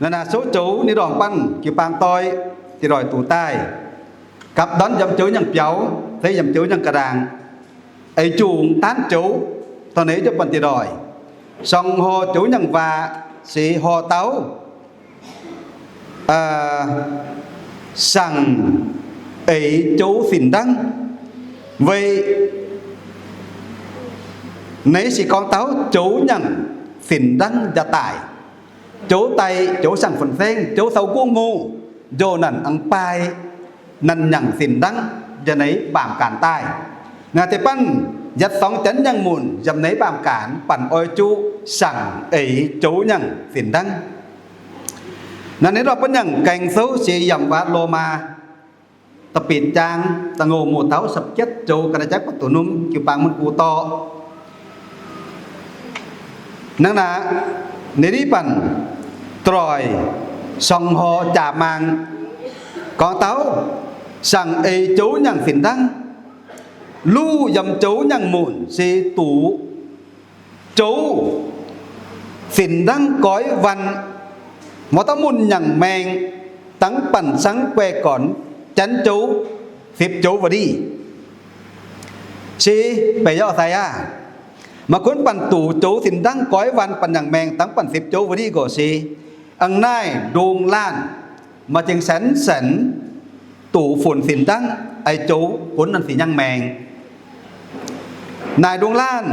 Naaiv naaic souv joux ni ndorngc banh jiu-baang doix, diqc ndoic duqv daaih, gapv ndorn yiem joux nyangc biaux, se yiem joux nyangc ga'ndaangc, eix jungx daanv joux, dorh neix jienv banh diqc ndoic, song hor joux nyangc waac, se hor dauh saangc eix joux fin-ndangv, weic naaiv se gorngv taux joux nyangc fin-ndangv nja daaih, joux daaih joux saangc fin-saeng, joux sou guv mu, njoux naanc a'baaih naanc nyangc fin-ndangv nja naaiv baamh gaanc daaih. Naaiv deix banh yietc song janx nyangc munc yiem naaiv baamh gaanc banh oix zuqc saangc eix joux nyangc fin-ndangv. Naaiv ninh dorh bun nyangc gaeng souv se yiem waac Lomaa da'betc jaang da'ngou mu taux sa'cietv joux ga'naaiv jaiv baac duqv numv jiu-baang mun gu dorh. Hnangv naaic, ninh div banh droih song hor jaa-maang gorngv taux saangc eix joux nyangc fin-ndangv, luv yiem joux nyangc munc se duqv joux fin-ndangv goiv waanc, mv dauh mun nyangc maeng dangv banh cangv guaih gornx janx joux fipv joux wuov dic. Se beic yaac sai aqv. Maaih gunv banh duqv joux fin-ndangv goiv waanc banh nyangc maeng dangv banh fipv joux wuov dic nqox se, a'hneiv ndongc laanh maaih zingh senx senx duqv funx fin-ndangv, eix joux gunv naanc se nyangc maeng. Naaic ndongc laanh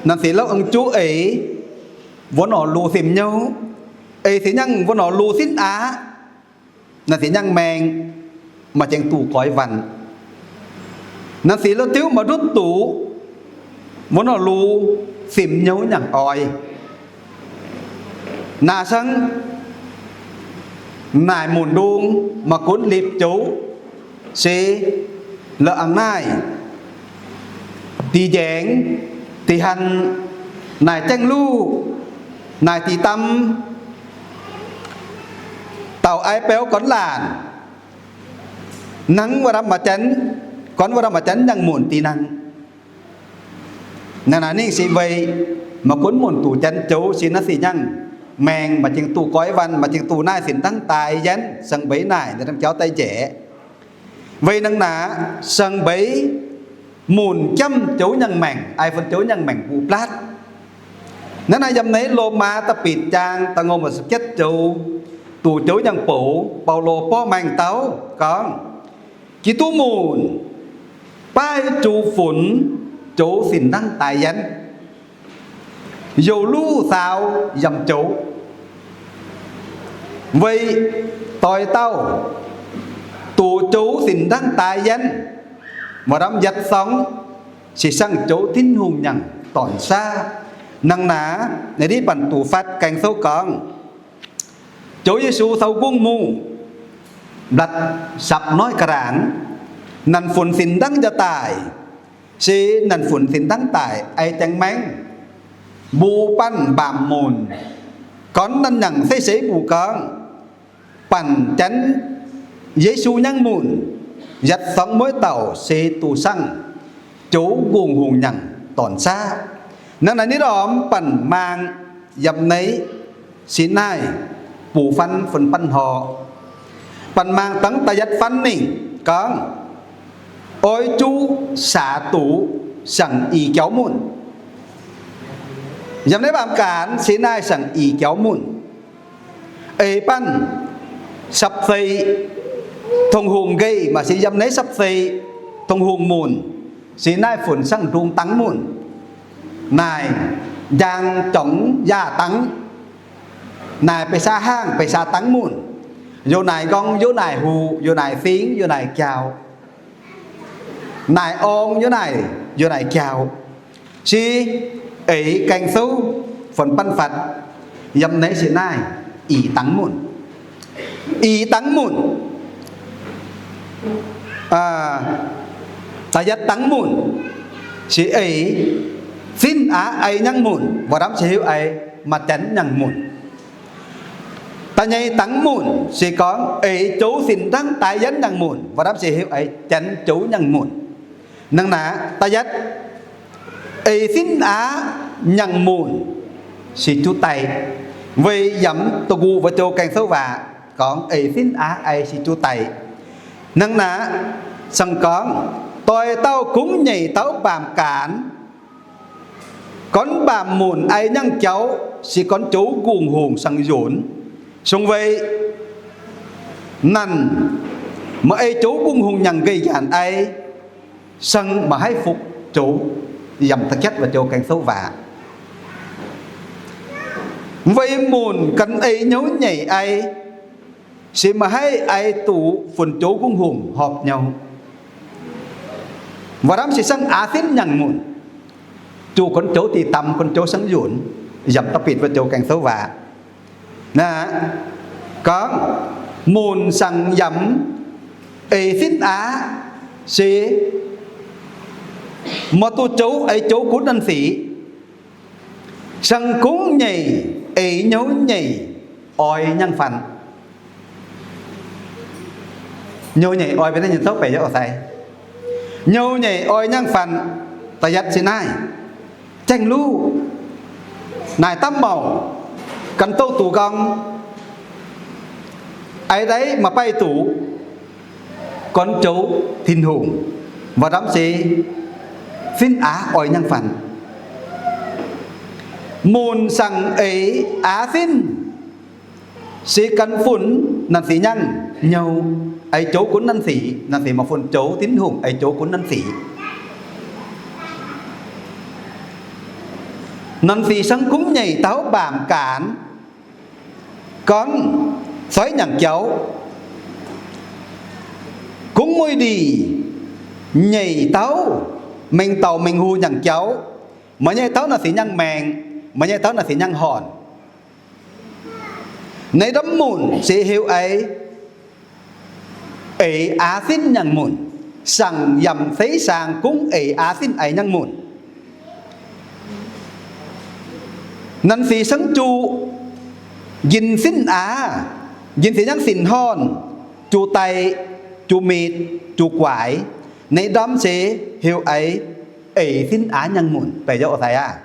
naanc se louv a'juqv eix wuov norqc lungh fim nyouv, eix se nyangc wuov norqc lungh sinv aqv, naanc se nyangc maeng, maaih zingh duqv goiv waanc. Naanc se louv diuv maaih ndutv duqv wuov norqc lungh fim nyouv nyangc oix. Naaic cangv naaic munc ndongc maaih gunv lipc joux se la'angx naaiv dih njaengx, dih hanh, naaic jaeng-luv, naaic dih dam, dauh ai beu gornv laanh, hnangv wuov ndamv maaih janx, gorngv wuov ndamv maaih janx nyangc munc dih hnangv. Naaic naaic ninh se weic maaih gunv munc duqv janx joux se naaiv se nyangc maengx, maaih zingh duqv goiv waanc, maaih zingh duqv naaiv sin dangv daaih yienv, sang mbeix naaic ndamv jauv daaih njaeqv. Weic naaic naaic, sang mbeix munc jamv joux nyangc maengc, ai fun joux nyangc maengc mbuo blatv. Naaiv naaic yiem naaiv Lomaa da'betc jaang da'ngou mbuo sa'cietv joux, duqv joux nyangc bouc, Baulo borqv maengx dau gorngv, Giduc munc baav zuqc funx joux sin dangv daaih yienv, youc luv saaux yiem joux, weic doix dauh duqv joux sin dangv daaih yienv, maaih ndamv yietc song se siang joux Tin-Hungh nyangc dorn saav. Hnangv naaic, naaiv div banh duqv fatv gaeng souv gorngv, Ziouv Yesu sou gungv muh, mbatc sapv noiv ga'ndaangc, naanc funx sin dangv nja daaih, se naanc funx sin dangv daaih ai jaeng maengv, mbuo banh mbaamh munc, gorngv naanc nyangc se seix mbuo gorngv, banh janx Yesu nyangv munc, yietc song mueiz dauh se duqv siang joux Tin-Hungh nyangc dorn saav. Hnangv naaic nitv orm banh maang yiem naaiv Sinaai bun fun fun banh horc. Banh maang dangv da'yietv fun ningc gorngv, oix zuqc saax duqv siang-ih jauv munc. Yiem naaiv baamh gaanx Sinaai siang-ih jauv munc. Eix banh sapv seix Tin-Hungh nqeic, maaih se yiem naaiv sapv seix Tin-Hungh munc, Sinaai funx siang-ndung dangv munc. Naaic njang jorngx yaac dangv. Naaic beix saa haangh beix saa dangv munc. Youc naaic nqorng, youc naaic huc, youc naaic fingx, youc naaic jaux. Naaic orng, youc naaic, youc naaic jaux. Se eix gaeng souv fun banh fatv yiem naaiv Sinaai ih dangv munc. Ih dangv munc, da'yietv dangv munc se eix zinh aqv ai nyangv munc, waac ndamv se heuc eix maaih janx nyangv munc. Da'nyeic dangv munc se gorngv eix joux sin dangv daaih yienv nyangv munc, waac ndamv se heuc eix janx joux nyangv munc. Hnangv naaic, da'yietv, eix zinh aqv nyangv munc se juv daaih. Weic yiem da'nqox wuov joux Gaeng-Souv waac gorngv eix sinv aav ei se juv daic. Hnangv naaic, sang gorngv doix dauh kungx nyeic dauh mbaamh gaanx, gorngv mbaamh munc ei nyangv jauv, se gorngv joux nqungh hungh sang yonc. Sung weic naanc maaih ei joux nqungh hungh nyanc nqeic nyanc ei, sang maaih haih fupc joux, yiem da'gatv wuov joux Gaeng-Souv waac. Weic munc ganh ei hnyouv nyeic ei, se maaih haih ei duqv funx joux nqungh hungh horpc hnyouv. Waac-ndamv se sangv aav sinv nyanc munc, juqc gorngv joux dih dam, gorngv joux sangv yunc, yiem da'bitv wuov joux Gaeng-Souv waac. Naaiv gorngv munc sangx yiem eix sinv aav, se maaih duqv joux eix joux gunv nanv sic, sangx kungx nyeic eix hnyouv nyeic oix nyangv fanh. Hnyouv nyeic oix benx naaiv nyei zouv beic yaac oix sai. Hnyouv nyeic oix nyangv fanh, da'yietv se naaiv, jaeng-luv, naaic dapv mouc, ganh douh duqv nqaang, eix ndaiv maiv baih duqv, gorngv joux Tin-Hungh, waac-ndamv se sinv aav oix nyangv fanh. Munc sangx eix aav sinv, se ganh funx nanv sic nyangv hnyouv, eix joux gunv nanv sic, nanv sic maaih funx joux Tin-Hungh eix joux gunv nanv sic. Nanv sic sangx kungx nyeic dauh mbaamh gaanx, gorngv soiv nyanc jauv, kungx mueiz ndih nyeic dauh mengh dauh mengh hungh nyanc jauv, maaih nyei dauh nanv sic nyangv maengx, maaih nyei dauh nanv sic nyangv horn. Naaiv ndamv munc se heuc eix, eix aav sinv nyangv munc, sangx yiem seix saang kungx eix aav sinv eix nyangv munc. Nanv sic sangv juqc njien sinv aav, njien sic nyangv sinc horn, juqc daic, juqc mitc, juqc guaix, naaiv ndamv se heuc eix, eix sinv aav nyangv munc, beic yaac oix sai aqv.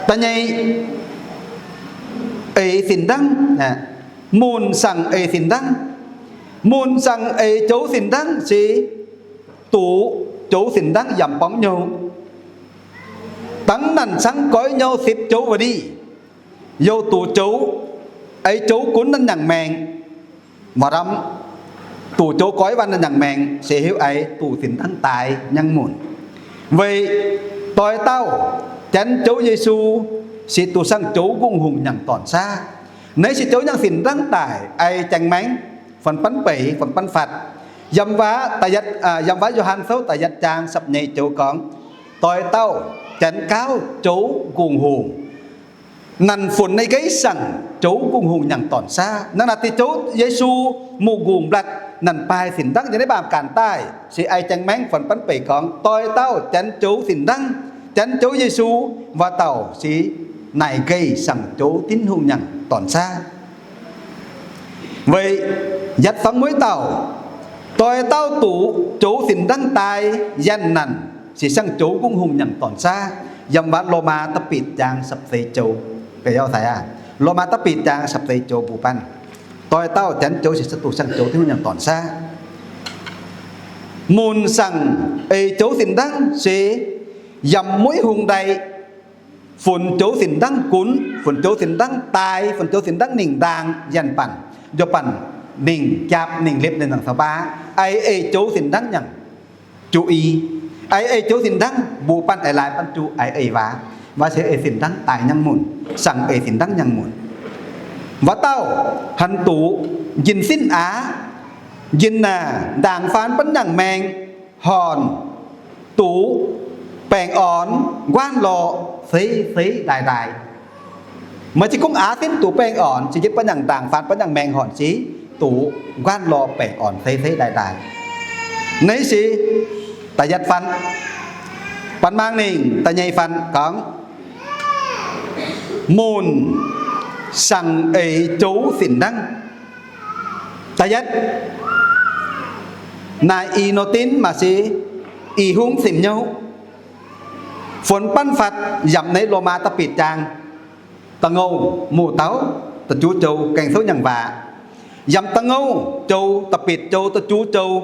Da'nyeic, eix sinc ndangv, munc sangx eix sinc ndangv. Munc sangx eix joux sinc ndangv se duqv joux sinc ndangv yaac borngv nyouh. Dangv naanc cangv goiv nyouh sipv joux wuov ndih, youh duqv joux, eix joux gunv nanv nyanc maengx. Maaih ndamv duqv joux goiv waanc nanv nyanc maengx se heuc eix duqv sinc ndangv daaih nyangv munc. Weic doix dauh janx joux Yesu se duqv sangv joux nqongh hungh nyanc dornc saav. Naaiv se joux nyangv sinc ndangv daaih ei jaeng maengx, fun banv beic, fun banv fatv. Yiem waac, yiem waac Yo^han Sou da'yietv zaang sapv nyeic joux gorngv, doix dauh janx gaauv joux nqongh hungh, nanc funx naaiv geix sangv joux nqongh hungh nyanc dornc saav. Hnangv naaic deix joux Yesu muoz-nqungh mblatc nanc baaih sinc ndangv yiem naaiv mbaamh gaanc daaih se ei jaeng maengx fun banv beic gorngv doix dauh janx joux sinc ndangv, janx joux Yesu, waac dauh se naaic geix sangv joux Tin-Hungh nyanc dornc saav. Weic yatv fangx mueiz dauh, doix dauh duqv joux sinc ndangv daaih yangh nanc se sangv joux nqongh hungh nyanc dornc saav. Yiem waac Lomaa da'bitv zaang sapv seix joux, beic yaac oix sai aqv. Lomaa da'bitv zaang sapv seix joux mbuox banh, doix dauh janx joux se duqv sangv joux Tin-Hungh nyanc dornc saav. Munc sangv eix joux sinc ndangv se yiem mueiz hungh ndeic funx joux sinc ndangv gunv, funx joux sinc ndangv daaih, funx joux sinc ndangv ningh ndaang yangh banh, njoux banh ningh jaapv ningh liepc ninh nangc caux baav, ei eix joux sinc ndangv nyanc juqv i, ei eix joux sinc ndangv mbuox banh eix laaix banh juqv eix eix waac. Waac se eix sinc ndangv daaih nyangv munc, sangv eix sinc ndangv nyangv munc. Waac dauh hanc duqv njien sinv aqv, njien naaic ndaangc faan banh nyangh maengh, horn duqv baengh orn, nquaanv lorh, seix seix ndaaih ndaaih. Maiv zeiz gorngv aav sinv duqv baengh orn, se yietv banh nyangh ndaangc faan banh nyangh maengh horn sic duqv nquaanv lorh baengh orn seix seix ndaaih ndaaih. Naaiv se da'yietv fatv. Banh maang ningh da'nyeic fatv gorngv, munc sangv eix joux sinc ndangv. Da'yietv, naaic i nor dinv maac se i hungv simc hnyouv. Funx banv fatv yaac naaiv Lomaa da'bitv jaang. da'ngouh muoz-douz da'juv joux gaeng souv nyangc waac. Yamc da'ngouh joux da'betc joux da'juv joux,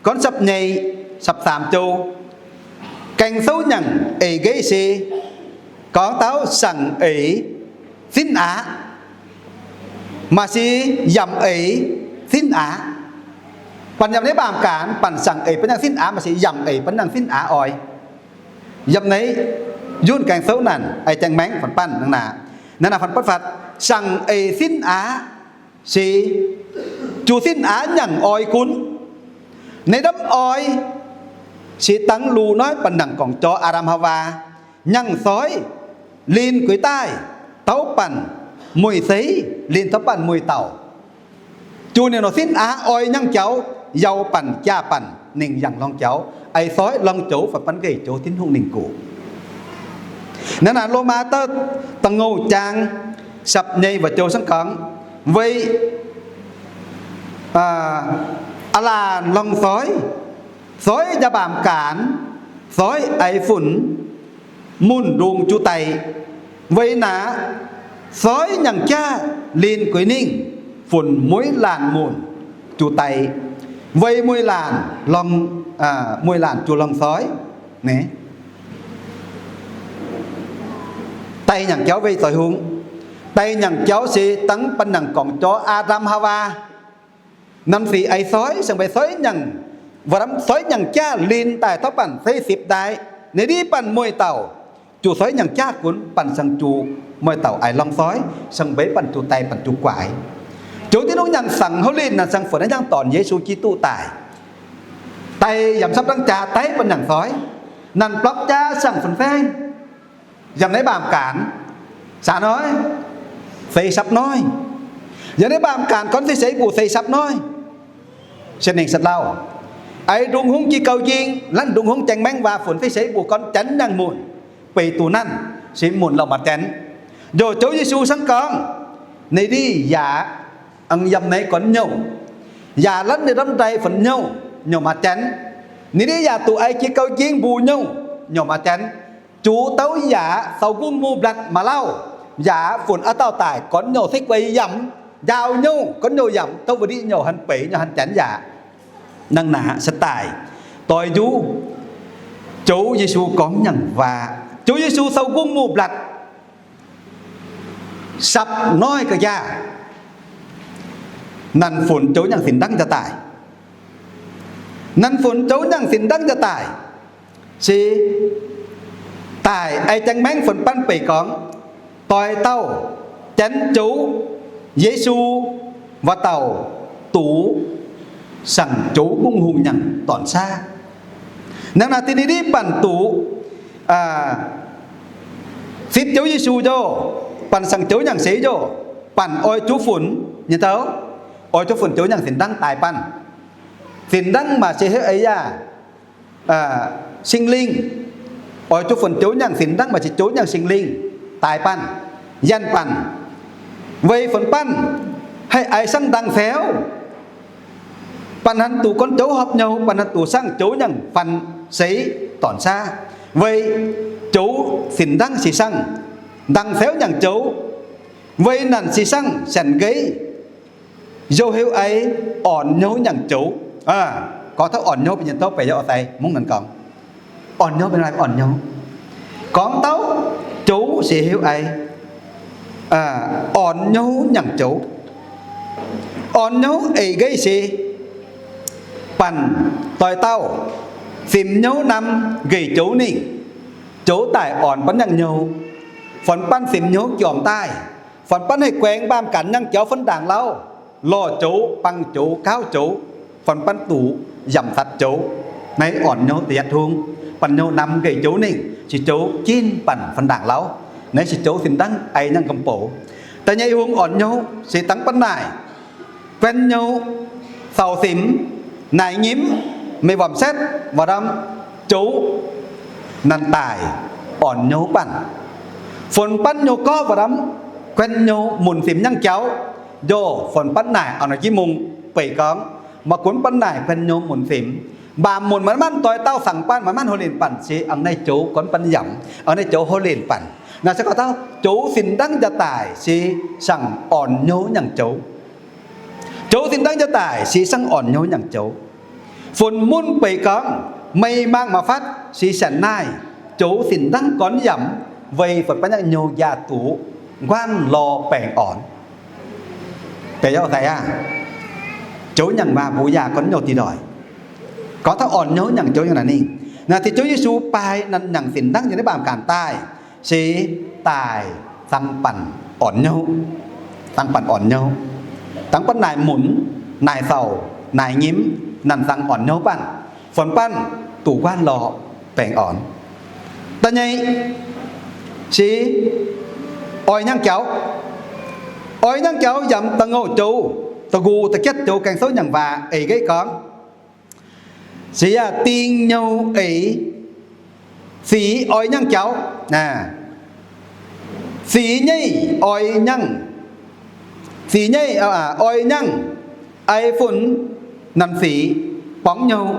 gorngv sapv nyei, sapv saamx joux gaeng souv nyangc eix nqeiv se gorngv taux saangc eix sinv aqv, maaih si yamc eix sinv aqv. Banh yamc nyei baamh gaanx, banh saangc eix bun yangh sinv aqv, maaih si yamc eix bun yangh sinv aqv oix. Yiem naaiv yunh gaeng souv naanc, ei jaeng maengv fun banh nangc naaic, naaic naaic fun banh fatv, saangc eix sinv aqv se juv sinv aqv nyangc oix gunv. Naaiv ndamv oix se dangv luc noiv banh nangc gorngv jorx Aa^ndam Haawaa nyangh soiv linh guix daaih tauv banh mueiz seix, linh tauv banh mueiz dauh. Juv ninh nor sinv aqv oix nyangh jaux, yau banh jaa banh ninh yangh lorngx jaux, eix soiv lorngx joux fun banh nqeic joux Tin-Hungh ninh gox. Naaiv naaic Lomaa dauh da'ngouh jaang sapv nyei waac joux sangv gorngv, weic aav laanh lorngx soiv, soiv jaa baamh gaanx, soiv eix funx, munc ndongx juv daic. Weic naaic soiv nyangh jaav linh guix ningh, funx mueiz laanh munc juv daic, weic mueiz laanh lorngx, mueiz laanh juv lorngx soiv. Daic nyangc jauv weic zoih hung. Daic nyangc jauv se dangv banh nangc gorngv jorx Aa^ndam Haawaa. Naaiv sic eix soiv, saangc mbeix soiv nyangc, waac lamh soiv nyangc jaav linh daaih tauv banh se sipv ndaaih, ninh div banh mueiz dauh, juv soiv nyangc jaav gunv banh saangc juv mueiz dauh eix lorngx soiv, saangc mbeix banh juv daic banh juv guaix. Joux Tin-Hungh nyangh saangc houv linh naaic saangc funx naaiv nyangv dorn Yesu Giduc daaih. Daic yaac sapv dangv jaax daiv banh nyangc soiv. Naanc blorqc jaax saangc funx saengv yaac naaiv baamh gaanx saax noiv, seix sapv noiv. Yaac naaiv baamh gaanx gorngv se seix mbuoqc seix sapv noiv. Sienx nengh sat lauh, eix ndongc hungh jiex gaux njing, lanv ndongc hungh jaeng maengv waac funx se seix mbuoqc gorngv janx nyangh munc, beic duqv nanv se munc lauh maaih janx. Njoux Ziouv Yesu sangv gorngv, ninh div yaac aengx yiem naaiv gorngv nyouh, yaac lanv ninh ndamv ndai funx nyouh, nyouh maaih janx. Ninh div yaac duqv eix jiex gaux njing mbuoqc nyouh, nyouh maaih janx. Zuqc douc yaac sau nqungh mungh mblatc maaih lauh, yaac funx aav dauh daaih gorngv nyouh se guei yamc, njaaux nyouh, gorngv nyouh yamc, douc wuov div nyouh han beic, nyouh han janx yaac nangh naaic se daaih doix njuv. Ziouv Yesu gorngv nyangv waac, Ziouv Yesu sau nqungh mungh mblatc, sapv noiv ga'njaav, naanc funx Ziouv nyangv sin ndangv jaa daaih. Naanc funx Ziouv nyangv sin ndangv jaa daaih se daaih ei jaeng maengv funx banv beic gorngv, doix dauh janx Ziouv Yesu, waac dauh duqv saangc Ziouv Mungh Hungh nyangv dorn saav. Nangh naaic dinh ninh div banh duqv sipv Ziouv Yesu njoh, banh saangc Ziouv nyangv seix njoh, banh oix zuqc funx nyei douc, oix zuqc funx Ziouv nyangv sin ndangv daaih banh. Sin ndangv maaih se heuc eix yaac Singx Lingh, oix zuqc funx Ziouv nyangv sin ndangv maaih se Ziouv nyangv Singx Lingh daaih banh, yangh banh, weic funx banh haih eix sangv ndangh feuv, banh hnangv duqv gorngv Ziouv horpc nyouh, banh hnangv duqv saangv Ziouv nyangv fanh seix dorn saav, weic Ziouv sin ndangv se sangv ndangh feuv nyangv Ziouv, weic naanc se sangv sienx nqeiv, youh heuc eix orn nyouv nyangc Ziouv. Gorngv taux orn nyouv benx nyei douc beic yaac oix daaih mungv naanc gorngv, orn nyouv benx orn nyouv. Gorngv douc Ziouv se heuc eix orn nyouv nyangc Ziouv. Orn nyouv eix nqeiv se banh doix dauh fim nyouv nam nqeic Ziouv ningh, Ziouv daaih orn banh nyangc nyouv, funx banh fim nyouv jormx daaih, funx banh haih guaengx mbaamh ganh nyangc jauv fun ndaangc lauh, lorh Ziouv, bang Ziouv, gaauv Ziouv, funx banh duqv yamc fatv Ziouv. Naaiv orn nyouv da'yietv hung, banh nyouv nam nqeic Ziouv ningh, se Ziouv ginv banh fun ndaangc lauh. Naaiv se Ziouv sin ndangv eix nyangc gomh bouc. Da'nyeic hung orn nyouv se dangv banh naaic guan nyouv, faaux simx, naaic nyimv, meih wamv setv, waac ndamv, Ziouv naanc daaih orn nyouv banh, funx banh nyouv gorqv waac ndamv, guan nyouv munc simx nyangc jauv, njoh funx banh naaic a'hnoi jienv mungh beic gorngv, maaih gunv banh naaic guan nyouv munc simx, mbaamh munc maaih manc doix dauh saangc banh, maaih manc houh lenc banh se a'hneiv Ziouv gunv banh yamc, a'hneiv Ziouv houh lenc banh. Naaiv se gorngv taux joux sin dangv jaa-daic se sangx orn nyouv nyangc joux. Joux sin dangv jaa-daic se sangx orn nyouv nyangc joux. Funx mun beic gorngv meih mangc mv fatv se sienx naaiv joux sin dangv gorn yamc, weic funx baav nyangv nyouh yaac duqv nquaanh lorh baengh orn. Beic yaac daic aqv. Joux nyangc waac mbuo yaac gorn nyouh dih ndoic. Gorngv taux orn nyouv nyangc joux nyei naaic ninh, naaiv se Ziouv Yesu baaih naaiv nyangc sin dangv yiem naaiv baamh gaanc daaih, se daaih zangx banh orn nyouv, zangx banh orn nyouv, zangx banh naaic munc, naaic sauc, naaic nyim, naaic zangx orn nyouv banh, funx banh duqv nquaanh lorh baengh orn. Da'nyeic se oix nyangc jaux. Oix nyangc jaux yaac da'ngouh joux, da'nqox da'jietv joux Gaeng-Souv nyangc waac eix nqeiv gorngv, se yaac ding nyouh eix, sic oix nyangc jaux. Sic nyeiv oix nyangc, sic nyeiv oix nyangc, ei funx naaiv sic borngv nyouh.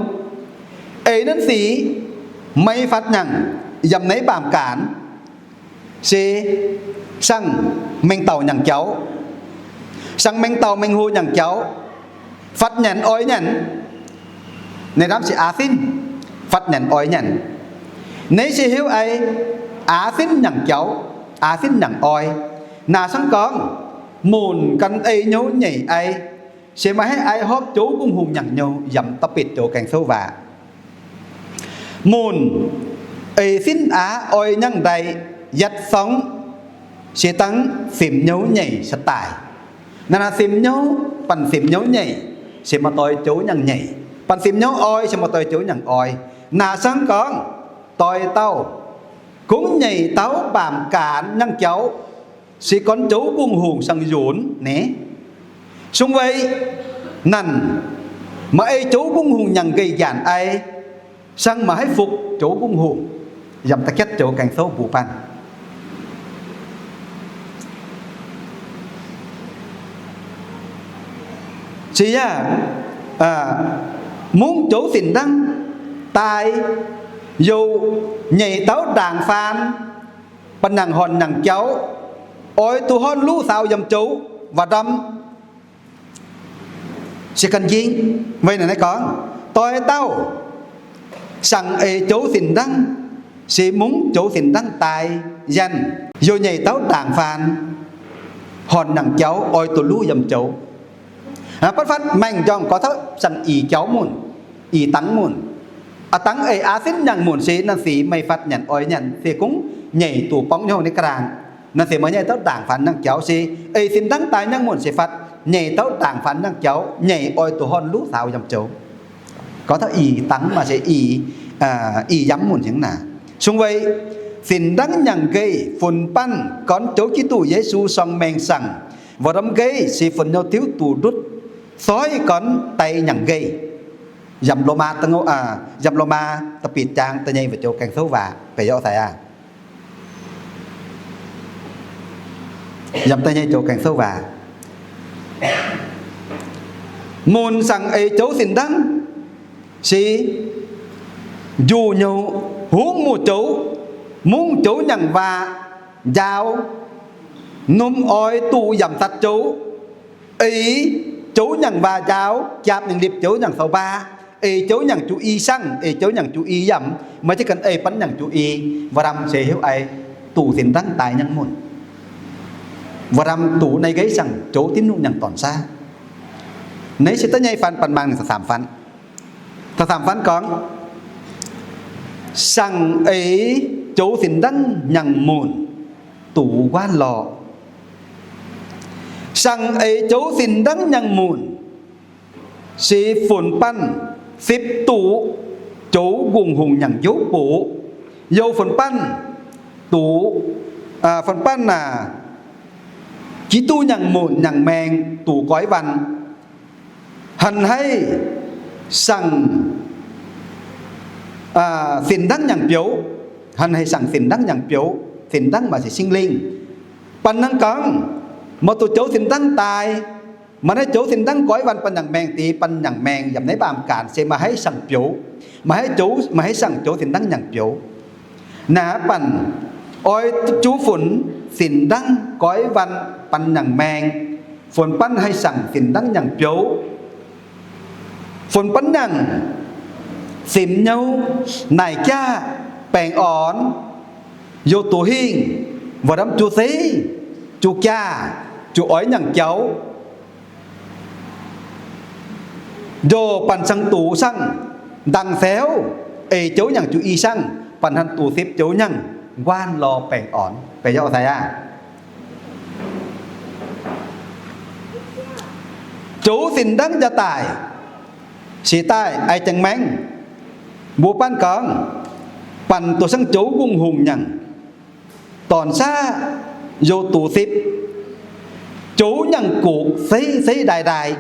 Eix naaiv sic maiv fatv nyangc yiem naaiv baamh gaanc, se sangx mengh dauh nyangc jaux, sangx mengh dauh mengh hoc nyangc jaux, fatv nyanc oix nyanc. Naaiv ndaamv se aav sinv, fatv nyanc oix nyanc. Naaiv se heuc ei aav sinv nyangc jaux, aav sinv nyangc oix. Naaiv sangx gorngv munc gan ei nyouv nyeic ei, se maaih haiv ei horpc joux mbungv hungh nyangc nyouh yiem da'betv joux Gaeng-Souv waac. Munc eix sinv aav oix nyangc ndaih yietc sorng, se dangv simx nyouv nyeic se daaih. Naaiv naaic simx nyouv, banh simx nyouv nyeic, se maaih doix joux nyangc nyeic. Banh simx nyouv oix, se maaih doix joux nyangc oix. Naaiv sangx gorngv doix dauh, kungx nyeic dauh baamh gaanc nyangc jaux, se gorngv joux mbungv hungh sangx yunc ni. Sung weic naaic, maaih ei joux mbungv hungh nyangc nqeic njaanc ei, sangx maaih haiv fupc joux mbungv hungh yiem da'jietv joux Gaeng-Souv mbuo banh. Se yaac mungv joux sin dangv daaih, youh nyeic dauh ndaangc faan banh nangc horn nyangc jaux, oix duqv horn luv saaux yiem joux waac-ndorm. Se gan njing, weic naaiv gorngv doix dauh sangx eix joux sin dangv, se mungv joux sin dangv daaih yienh, youh nyeic dauh ndaangc faan horn nyangc jaux oix duqv luv yiem joux. Butv fatv maengc njormh gorx taux sangx ih jaux munc, ih dangv munc. A'dangv eix aav sinv nyangc munc se naaiv sic maiv fatv nyanc oix nyanc, se kungx nyeic duqv borngv nyouv nyei ga'naangc. Naaiv se maaih nyeic dauh ndaangc faan nyangc jaux se eix sin dangv daaih nyangc munc se fatv nyeic dauh ndaangc faan nyangc jaux, nyeic oix duqv horn luv saaux yiem joux. Gorngv taux ih dangv maaih se ih, ih yamv munc hingv naaic. Sung weic sin dangv nyangc nqeic funx banh gorngv joux Giduc Yesu sorng maengh saangc waac-ndorm nqeic se funx nyouv tiuv duqv ndutv, soiv gorngv daaih nyangc nqeic. Yiem Lomaa, yiem Lomaa da'betv jaang da'nyeic wuov joux Gaeng-Souv waac, beic yaac daic aqv. Yiem da'nyeic joux Gaeng-Souv waac, munc sangx eix joux sin dangv se njuqc nyouc hungv muoz-joux, mungv joux nyangc waac njaaux, norm oix duqv yamc satv joux, eix joux nyangc waac njaaux, jaapv ningh lipc joux nyangc sou baa, eix joux nyangc juqc i sangv, eix joux nyangc juqc i yamc, maiv zeiz gan eix banh nyangc juqc i. Waac-ndorm se heuc ei duqv sin dangv daaih nyangc munc. Waac-ndorm duqv naaiv nqeic sangv joux Tin-Hungh nyangc dorn-saav. Naaiv se da'nyeic faan, banh mangc ninh da'faam faan. Da'faam faan gorngv, sangx eix joux sin dangv nyangc munc duqv nquaanh lorh. Sangx eix joux sin dangv nyangc munc se funx banh sipv duqv joux ngongh hungh nyangc njoux boqc, youh funx banh duqv, funx banh aac, Giduc nyangc munc nyangc maengh duqv goiv waanc. Hanh haih sangx sin dangv nyangc biouv, hanh haih sangx sin dangv nyangc biouv, sin dangv maaih se Singx Lingh. Banh nangh gorngv, maaih duqv joux sin dangv daaih, maaih naaiv joux sin dangv goiv waanc banh nyangc maengh deix, banh nyangc maengh yaac naaiv baamh gaanc se maaih haih sangx biouv, maaih haih joux, maaih haih sangx joux sin dangv nyangc biouv. Naaiv banh oix zuqc funx fin-dangv goiv waanh ban nyanc maeng, funx banv haih saangc fin-dangv nyanc biouv, funx banv nyanc fim nyouv, naaic jaav, baengh orn, youh duqv hingh, waac ndamv juv zeiv, juv jaax, juv oix nyanc jauv, njoh banh cang duqv sangv, ndangc feuv, eix joux nyanc juv i sangv, banh hnangv duqv sipv joux nyanc, nquaanh lorh baengh orn. Beiv yaac sai aqv. Joux sin-dangv nja daaih, se daaih ai jangx maengv, mbuo banv gorngv, banh duqv sangv joux ngongh hungh nyanc, dorn saav, youh duqv sipv, joux nyanc guqc seiv seiv ndaaih ndaaih.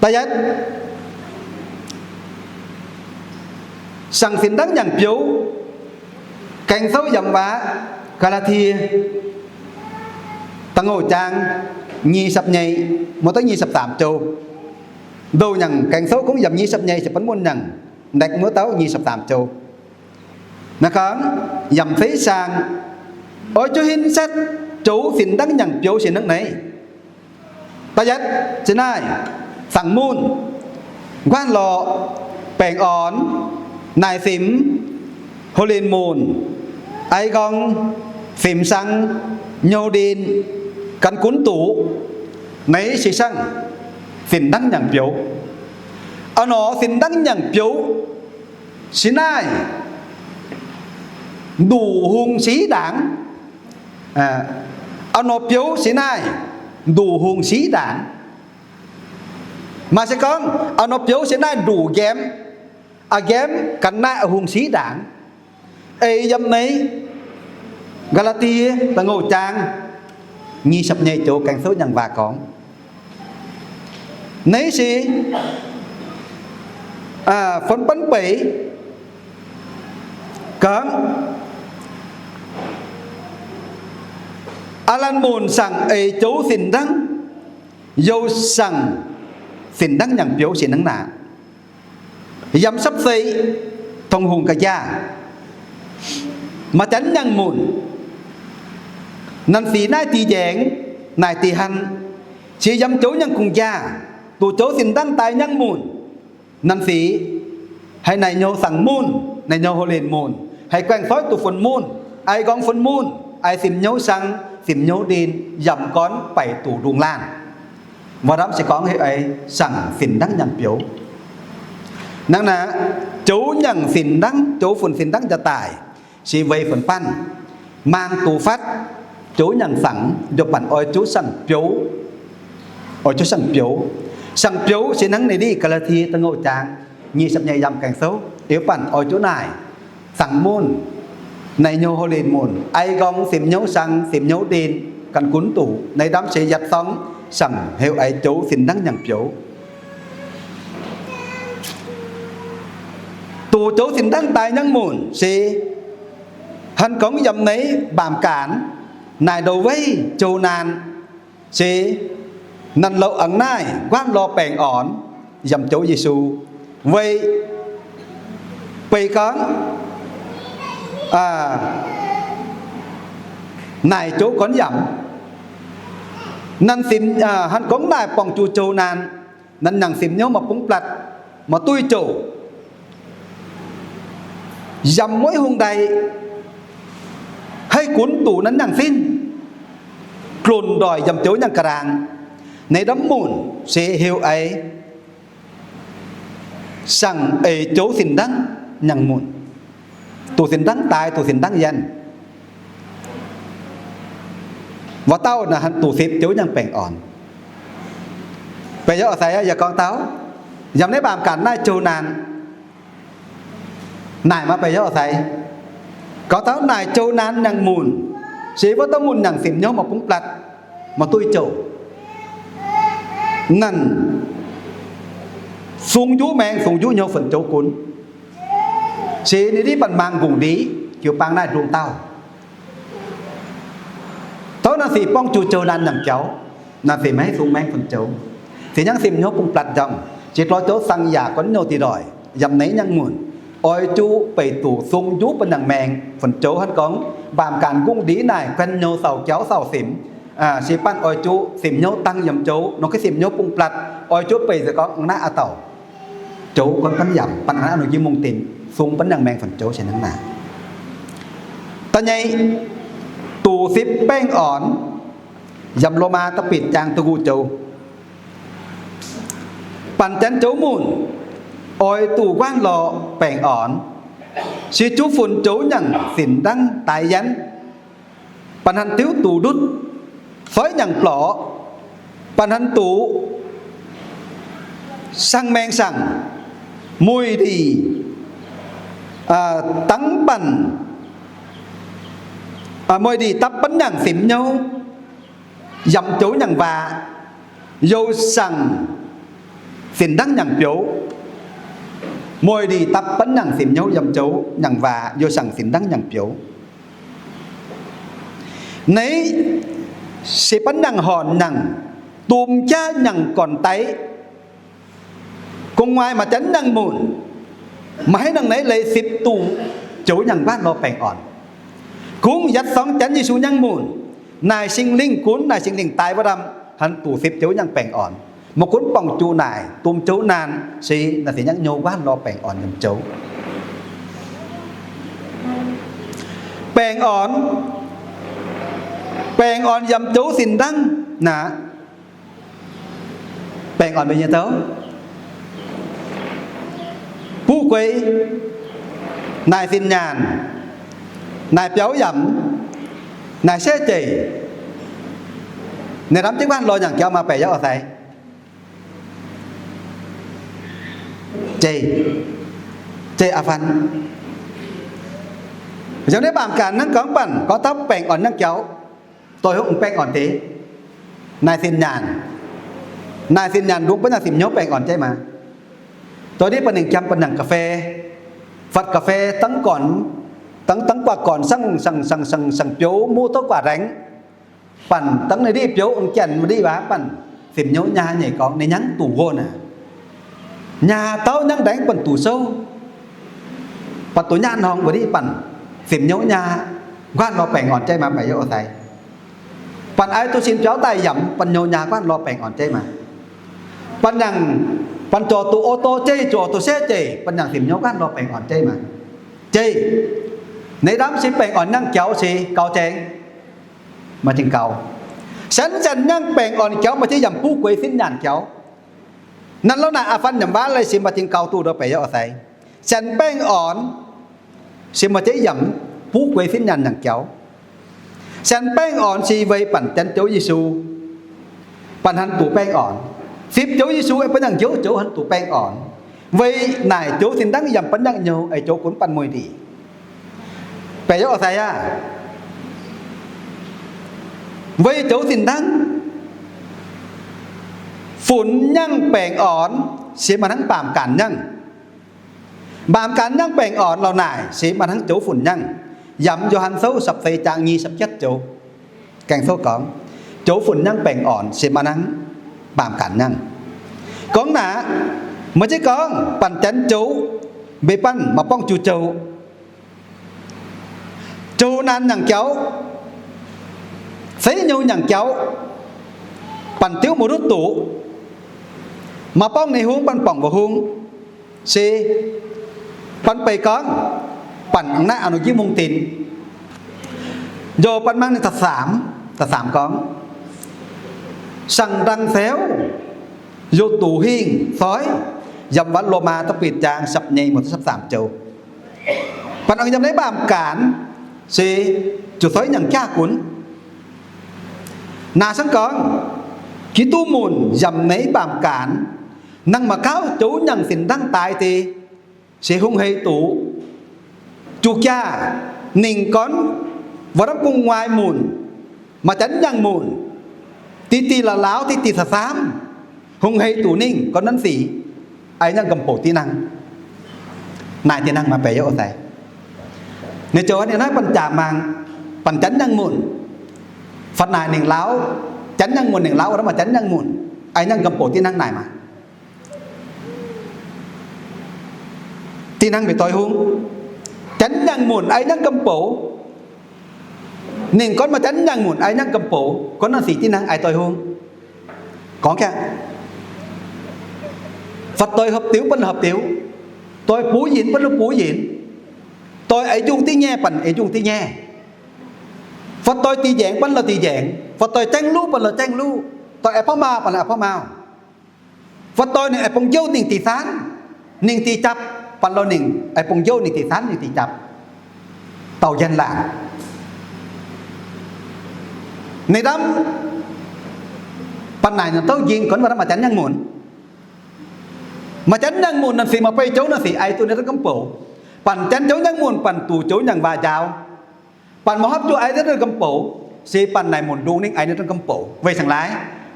Da'yietv, saangc fin-dangv nyanc biouv, Gaeng Souv yiem waac Gaa^laa^tie da'ngouh zaang nyic ziepc nyeic mv deix nyic ziepc zaamc joux. Douh nyanc Gaeng Souv gorngv yiem nyic ziepc nyeic ziepc benx mun nyanc, naaiv muoz-doic nyic ziepc zaamc joux. Naaiv gorngv yiem feix saang, oix zuqc hinv setv joux sin-dangv nyanc biouv se hnangv naaiv. Da'yietv, se naaiv, saangc mun, nquaanh lorh, baengh orn, naaic simx, houh linh mun, ai nqorng, simx sang, nyouh ndin, gan gunv duqv, naaiv se saangc sin-dangv nyanc biouv. A'hnoi sin-dangv nyanc biouv se naaiv nduqc hungh siv ndaangc. A'hnoi biouv se naaiv nduqc hungh siv ndaangc. Maaih se gorngv a'hnoi biouv se naaiv nduqc nqemv, a'nqemv gan naaiv hungh siv ndaangc. Ei yiem naaiv Gaa^laa^tie da'ngouh zaang nyic ziepc nyeic joux Gaeng Souv nyanc waac gorngv, naaiv se funx banv beic gorngv, aav laanh mun saangc eix joux sin-dangv, youh saangc fin-dangv nyanc biouv se hnangv naaic. Yiem sapv sei, Tong-Hungh ga'jaa, maaih janx nyaangh munc, nanv sic naaiv dih njaengx, naaic dih han, se yiem joux nyaangh gong-jaa, duqv joux sin-dangv daaih nyaangh munc. Nanv sic, haih naaic nyouh saangc munc, naaic nyouh houh linh munc, haih guaengh soiv duqv funx munc, ai nqorng funx munc, ai simx nyouv sang, simx nyouv ndin, yamc gorn baic duqv ndongc laanh. Waac ndamv se gorngv heuc ei saangc sin-dangv nyaangh biouv. Hnangv naaic, joux nyaangh sin-dangv, joux funx sin-dangv nja daaih, se weic funx banh maang duqv fatv joux nyaangh saangc, njoux banh oix zuqc saangc biouv, oix zuqc saangc biouv. Saangc biouv se hnangv naaiv dih Gaa^laa^tie da'ngouh zaang nyic ziepc nyeic yiem Gaeng Souv, njoux banh oix zuqc naaic saangc munc, naaic nyouh houh linh munc, ai nqorng simx nyouv sang, simx nyouv ndin, gan gunv duqv. Naaiv ndamv se yietc dorngx saangc heuc ei joux sin-dangv nyaangh biouv. Duqv joux sin-dangv daaih nyaangh munc se han gorngv yiem naaiv mbaamh gaanv naaic ndoh weic joux naanc se nanv louh a'hneiv nquaanh lorh baengh orn yiem joux Yesu weic beic gorngv naaic joux gorn yamc. Nanv simx, han gorngv naaic borngc juqc joux naanc, nanv nyaangc simx nyouv maaih bungx blatc, maaih duih jouc, yamc mueiv hungh ndaaih, haih gunv duqv nanv nyaangc sin, glonc ndoih yiem joux nyaangh ga'ndaangc. Naaiv ndamv munc se heuc ei saangc eix joux sin-dangv nyaangh munc. Duqv sin-dangv daaih, duqv sin-dangv yienh. Waac dauh naaic han duqv sipv joux nyaangh baengh orn. Beiv yaac sai yaac gorngv taux, yiem naaiv mbaamh gaanv naaiv joux naanc, naaic maaih beiv yaac sai gorngv taux naaic joux naanc nyaangh munc, se wuov dauh munc nyaangc simx nyouv maaih bungx blatc, maaih duih jouc. Nanc sung njuov maengx, sung njuov nyouv funx joux gunv. Se ninh dih banh maang ngongh ndiev jiu-baang naaiv ndongc dauh. Tov nanc sic borngz juqc joux naanc nyaangc jauv, nanc sic maiv haih sung maengx funx joux. Se hnangv simx nyouv bungx blatc njormh, se lorz joux saang yaac gorngv nyouh dih ndoih yiem naaiv nyaangh munc. Oix zuqc beic duqv sung njuov bun nangc maengx fun-zoux. Hnangv gorngv mbaamh gaanc nqungh ndiev naaic guanh hnyouv sauc jauv sauc simx, se banh oix zuqc simx hnyouv dangh yiem zoux, nor gaax simx hnyouv bung blatc, oix zuqc beic se gorngv naaiv a'dauh zoux gunv banh yaac banh naaiv nor jiex mungh dinc sung bun nangc maengx fun-zoux se hnangv naaic. Da'nyeic, duqv sipv baengh orn. Yiem Lomaa da'betc zaang da'nqox joux, banh janx zoux munc oix duqv nquaanh lorh baengh orn, se zuqc fun-zoux nyangc sin ndangv daaih yanv, banh hnangv diuv duqv ndutv, soiv nyangc mborqv, banh hnangv duqv sang maengx saangc, mueic ndic dangv banh, mueic ndic dapv banh nyangc simx hnyouv yiem zoux nyangc waac, youh saangc sin ndangv nyangc biouv. Mueic ndic dapv banh nyangc simx hnyouv yiem zoux nyangc waac, youh saangc sin ndangv nyangc biouv. Naaiv se banh nyangc horngc nyangc, domh jaav nyangc gorn-daiv, gu'nguaaic maaih janx nyangc munc, maaih haaix nyungc naaiv leiz sipv duqv zoux nyangc nquaanh lorh baengh orn? Kungx yietc sorng janx Yesu nyangc munc, naaic Singx Lingh gunv, naaic Singx Lingh daaih wuov ndaamv, hnangv duqv sipv zoux nyangc baengh orn. Maiv gunv borngc juqc naaic, domh zoux naanc, se naaic se nyangc hnyouv nquaanh lorh baengh orn yiem zoux. Baengh orn, baengh orn yiem zoux sin ndangv naaic. Baengh orn mbuo nyei douv, buv gueix, naaic sin nyaanh, naaic biaux yamc, naaic setv jeic, naaic ndamv jienv nquaanh lorh nyangc jauv maah, baeqc yaac oix sai. Jeic, jeic a'fan. Yiem naaiv mbaamh gaanv hnangv gorngv banh gorngv taux baengh orn nyangc jauv, doix hopv baengh orn deix, naaic sin nyaanh, naaic sin nyaanh ndongc bun naaic simx hnyouv baengh orn jeiv maah. Doix ndiev banh ninh jam banh nyangc ga'fei, fatv ga'fei dangv gorn, dangv, dangv guaax gorn saangv, saangv, saangv, saangv biouv muv douv guaax ndaengx. Banh dangv ninh ndiev biouv ong janx mv ndiev waac banh simx hnyouv nyaah nyeic gorngv ninh nyangv duqv wuonh aac. Nyaah dauh nyangv ndaengx banh duqv souv. Banh duqv nyaanh horngh wuov ndiev banh simx hnyouv nyaah nquaanh lorh baengh orn jeiv maah, baeqc yaac oix sai. Banh aiv duqv sin biauv daaih yamc banh hnyouv nyaah nquaanh lorh baengh orn jeiv maah. Banh nyangc, banh zorc duqv o dorh jeiv, zorc duqv setv jeic, banh nyangc simx hnyouv nquaanh lorh baengh orn jeiv maah. Jeiv, naaiv ndamv se baengh orn nyangc jauv se gauh zaengc, maaih zingh gauh. Senv senv nyangc baengh orn jauv maaih zingh yaac buv gueix sin nyaanh jauv. Nanv louv naaic a'fan yaac waac leiz se maaih zingh gauh duqv ndortv baeqc yaac oix sai. Senv baengh orn se maaih zingh yaac buv gueix sin nyaanh nyangc jauv. Senv baengh orn se weic banh janx zoux Yesu, banh hnangv duqv baengh orn. Sipv zoux Yesu, banh nyangc njoux zoux hnangv duqv baengh orn. Weic naaic zoux sin ndangv yaac banh nyangc hnyouv, ei zoux gunv banh mueic ndic. Baeqc yaac oix sai aac. Weic zoux sin ndangv, funx nyangv baengh orn se maaih hnangv mbaamh gaanv nyangv. Mbaamh gaanv nyangv baengh orn lorh naaic se maaih hnangv zoux funx nyangv. Yiem Yo^han Sou sapv seix zaang nyei sapv jatv joux, gaeng souv gorngv, zoux funx nyangv baengh orn se maaih hnangv mbaamh gaanv nyangv. Gorngv naaic, maiv zeiz gorngv banh janx zoux, mv baac banh maaih borngv juqc zoux. Zoux naanc nyangc jauv, seix nyouh nyangc jauv, banh diuv maiv duqv doqc, maaih borngv nyei hungh banh borngc mbuo hungh, se banh beic gorngv, banh naaiv a'hneiv njiec mungh dinc. Njoux banh mangc ninh da'faam, da'faam gorngv, saang-ndangh feix youh duqv hingh soiv, yiem wuov Lomaa da'betv zaang sapv nyeic mingh duqv sapv faam joux. Banh aengx yiem naaiv mbaamh gaanv se zuqc soiv nyangc jaav gunv. Naaiv se gorngv, Giduc munc yiem naaiv mbaamh gaanv, nangh mangc gaax zoux nyangc sin ndangv daaih deix, se hungh hei duqv juqc jaax, ninh gorngv wuov norm gu'nguaaic munc, maaih janx nyangc munc, diqc diqc laauh laauh, diqc diqc saamv-saamv, hungh hei duqv ninh gorngv nanv sic, ei nyangv gomh bouc diqv nangh. Naaic diqv nangh maaih baeqc yaac oix sai. Ninh zoux ninh naaiv banh jaax mangc, banh janx nyangc munc, fatv naaic ninh laauh, janx nyangc munc ninh laauh wuov norm maaih janx nyangc munc, ei nyangv gomh bouc diqv nangh naaic maah. Dinh hnangv mbuo doix hungh, janx nyangc munc ai nyangv gomh bouc. Ninh gorngv maaih janx nyangc munc ai nyangv gomh bouc, gorngv naaiv sic dinh hnangv ai doix hungh. Gorngv gaax, fai doix hopv diuv bun hopv diuv, doix buv yinc bun bungx yinc, doix eix njungh diqv nyaiv bun eix njungh diqv nyaiv, fai doix dih njaengx bun lorz dih njaengx, fai doix jaeng luv bun lorz jaeng luv, doix a'pauv maauh bun lorz a'pauv maauh. Fai doix ninh aengx bungx njuov ninh dih saanv, ninh dih japv, bun lorz ninh aengx bungx njuov ninh dih saanv, ninh dih japv, dauh njien-laangc. Ninh ndamv bun naaic ninh douc njing gorngv maaih janx nyangc munc. Maaih janx nyangc munc naaiv sic maaih beiv joux naaiv sic ai duqv ninh nyangv gomh bouc. Bun janx joux nyangc munc bun duqv joux nyangc waac njaaux. Bun maaih hopv joux ai duqv ninh nyangv gomh bouc, se bun naaic munc ndongc ninh ai ninh nyangv gomh bouc. Weic saeng-laaix,